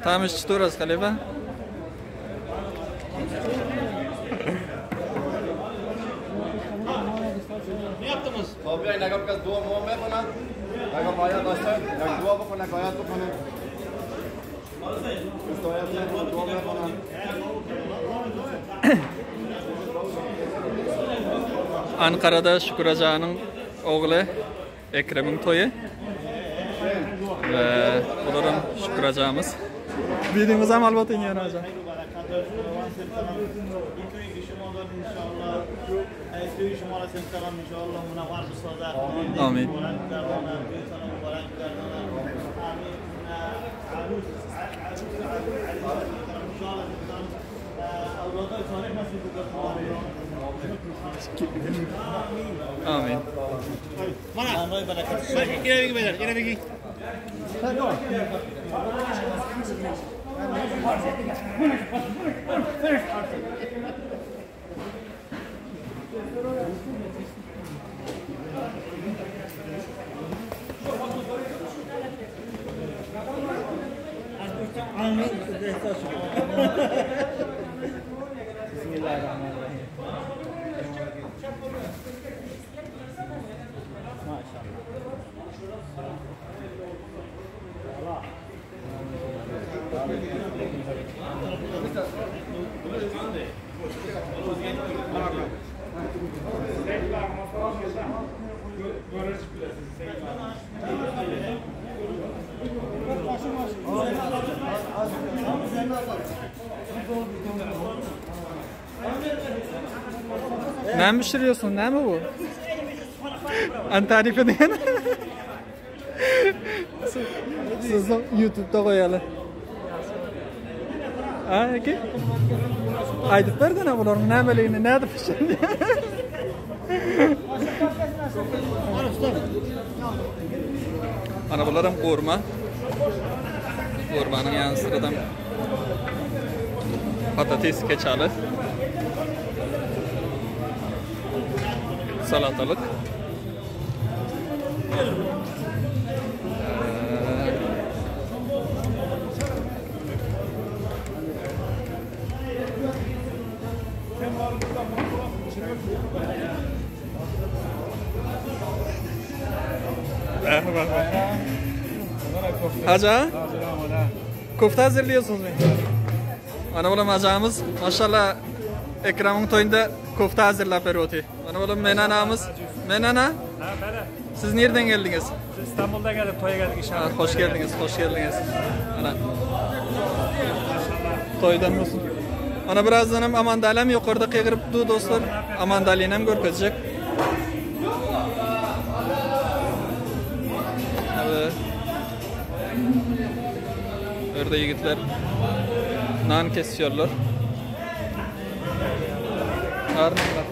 Tamış çitor az Halifa? Ankara'da Şükür Hajanyň ogly Ekremiň toýy. We bularam Şükür Hajamyz. Biriňizem alyp otyň ýene haja. Amin. Amin. Näme bişiriyorsun? Näme bu? An tarif edýän. Sizi YouTube'da goýaly. Ha, eki? Aýdyp berdene bularyň nämeligini, nädip bişirdi? Ana bularam gurma. Gurmanyň ýany syradam patates keçaly. Salatalyk. Haja? Kofta hazırlıyorsunuz mu? Ana olam hacamız maşallah Ekramyň toýunda kofta hazırlap berip otyr. Ana olam men anamyz. Men ana. Siz nereden geldiniz? İstanbul'da geldik, toya geldik inşallah. Hoş geldiniz, hoş geldiniz. Ana. Toýdan bolsun. Ana birazdan hem Amandalem ýokarda gygyryp dur dostlar. Amandalini hem görkezjek. Evet. Orada ýigitler nan kesiyorlar. Arnamlar.